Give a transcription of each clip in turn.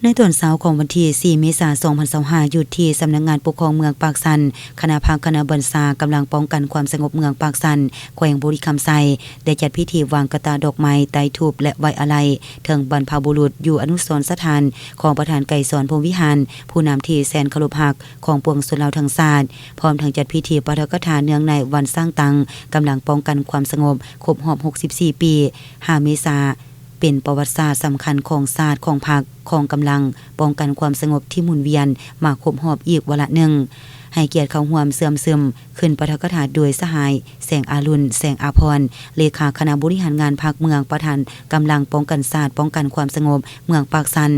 ໃນຕອນເຊົ້າຂອງວັນທີສີ່ ເມສາ ສອງພັນຊາວຫ້າ ຢູ່ທີ່ສຳນັກງານປົກຄອງເມືອງປາກຊັນ, ຄະນະພັກຄະນະບັນຊາກຳລັງປ້ອງກັນຄວາມສະຫງົບເມືອງປາກຊັນ ແຂວງບໍລິຄຳໄຊ ໄດ້ຈັດພິທີວາງກະຕ່າດອກໄມ້, ໄຕ້ທູບ ແລະ ໄວ້ອາໄລເຖິງບັນພະບຸລຸດ ຢູ່ອະນຸສອນສະຖານຂອງປະທານໄກສອນ ພົມວິຫານ ຜູ້ນຳທີ່ແສນເຄົາລົບຮັກຂອງປວງຊົນລາວທັງຊາດ, ພ້ອມທັງຈັດພິທີປາຖະກະຖາເນື່ອງໃນວັນສ້າງຕັ້ງກຳລັງປ້ອງກັນຄວາມສະຫງົບຄົບຮອບຫົກສິບສີ່ປີ ຫ້າ ເມສາ ເປັນປະຫວັດສາດສຳຄັນຂອງຊາດ, ຂອງພັກ, ຂອງກຳລັງປ້ອງກັນຄວາມສະຫງົບທີ່ໝູນວຽນມາຄົບຮອບອີກວາລະໜຶ່ງ. ໃຫ້ກຽດເຂົ້າຮ່ວມເຊື່ອມຊຶມຂຶ້ນປາຖະກະຖາໂດຍສະຫາຍ ແສງອາລຸນ ແສງອາພອນ ເລຂາຄະນະບໍລິຫານງານພັກເມືອງ, ປະທານກຳລັງປ້ອງກັນຊາດ, ປ້ອງກັນຄວາມສະຫງົບເມືອງປາກຊັນ,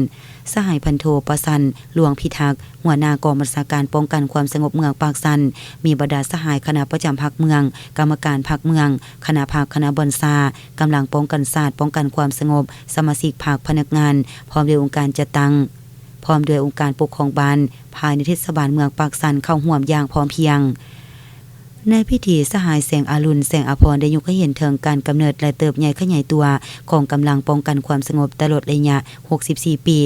ສະຫາຍພັນໂທ ປະສັນ ຫຼວງພິທັກ ຫົວໜ້າກອງບັນຊາການປ້ອງກັນຄວາມສະຫງົບເມືອງປາກຊັນ, ມີບັນດາສະຫາຍຄະນະປະຈຳພັກເມືອງ, ກຳມະການພັກເມືອງ, ຄະນະພັກ, ຄະນະບັນຊາ, ກຳລັງປ້ອງກັນຊາດ, ປ້ອງກັນຄວາມສະຫງົບ, ສະມາຊິກພັກ, ພະນັກງານ, ພ້ອມດ້ວຍອົງການຈັດຕັ້ງ, ພ້ອມດ້ວຍອົງການປົກຄອງບ້ານ ພາຍໃນເທດສະບານເມືອງປາກຊັນ ເຂົ້າຮ່ວມຢ່າງພ້ອມພຽງ. ໃນພິທີ, ສະຫາຍ ແສງອາລຸນ ແສງອາພອນ ໄດ້ຍົກໃຫ້ເຫັນເຖິງການກຳເນີດ ແລະ ເຕີບໃຫຍ່ຂະຫຍາຍຕົວຂອງກຳລັງປ້ອງກັນຄວາມສະຫງົບຕະຫຼອດໄລຍະຫົກສິບສີ່ປີ.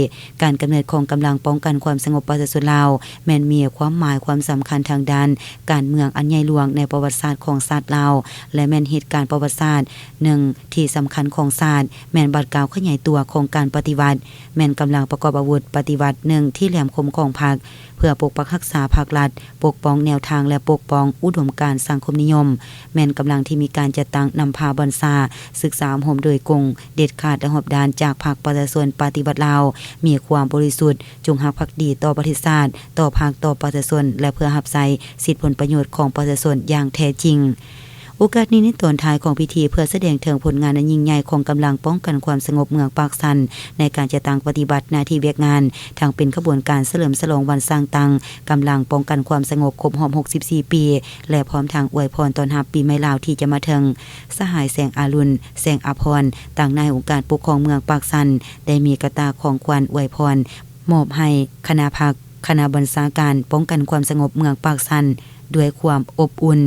ການກຳເນີດຂອງກຳລັງປ້ອງກັນຄວາມສະຫງົບປະຊາຊົນລາວ ແມ່ນມີຄວາມໝາຍຄວາມສຳຄັນທາງດ້ານການເມືອງອັນໃຫຍ່ຫຼວງໃນປະຫວັດສາດຂອງຊາດລາວ ແລະ ແມ່ນເຫດການປະຫວັດສາດໜຶ່ງທີ່ສຳຄັນຂອງຊາດ, ແມ່ນບາດກ້າວຂະຫຍາຍຕົວຂອງການປະຕິວັດ, ແມ່ນກຳລັງປະກອບອາວຸດປະຕິວັດໜຶ່ງທີ່ແຫຼມຄົມຂອງພັກ ເພື່ອປົກປັກຮັກສາພັກລັດ, ປົກປ້ອງແນວທາງ ແລະ ປົກປ້ອງອຸດົມການສັງຄົມນິຍົມ, ແມ່ນກຳລັງທີ່ມີການຈັດຕັ້ງນຳພາບັນຊາ, ສຶກສາອົບຮົມໂດຍກົງ, ເດັດຂາດ ແລະ ຮອບດ້ານຈາກພັກປະຊາຊົນປະຕິວັດລາວ, ມີຄວາມບໍລິສຸດ, ຈົງຮັກພັກດີຕໍ່ປະເທດຊາດ, ຕໍ່ພັກ, ຕໍ່ປະຊາຊົນ ແລະ ເພື່ອຮັບໃຊ້ສິດຜົນປະໂຫຍດຂອງປະຊາຊົນຢ່າງແທ້ຈິງ. ໂອກາດນີ້, ໃນຕອນທ້າຍຂອງພິທີ ເພື່ອສະແດງເຖິງຜົນງານອັນຍິ່ງໃຫຍ່ຂອງກຳລັງປ້ອງກັນຄວາມສະຫງົບເມືອງປາກຊັນ ໃນການຈັດຕັ້ງປະຕິບັດໜ້າທີ່ວຽກງານ, ທັງເປັນຂະບວນການສະເຫຼີມສະຫຼອງວັນສ້າງຕັ້ງກຳລັງປ້ອງກັນຄວາມສະຫງົບຄົບຮອບຫົກສິບສີ່ປີ ແລະ ພ້ອມທັງອວຍພອນຕ້ອນຮັບປີໃໝ່ລາວທີ່ຈະມາເຖິງ, ສະຫາຍ ແສງອາລຸນ ແສງອາພອນ ຕາງໜ້າອົງການປົກຄອງເມືອງປາກຊັນ ໄດ້ມີກະຕ່າຂອງຂວັນອວຍພອນ ມອບໃຫ້ຄະນະພັກ, ຄະນະບັນຊາການປ້ອງກັນຄວາມສະຫງົບເມືອງປາກຊັນ ດ້ວຍຄວາມອົບອຸ່ນ.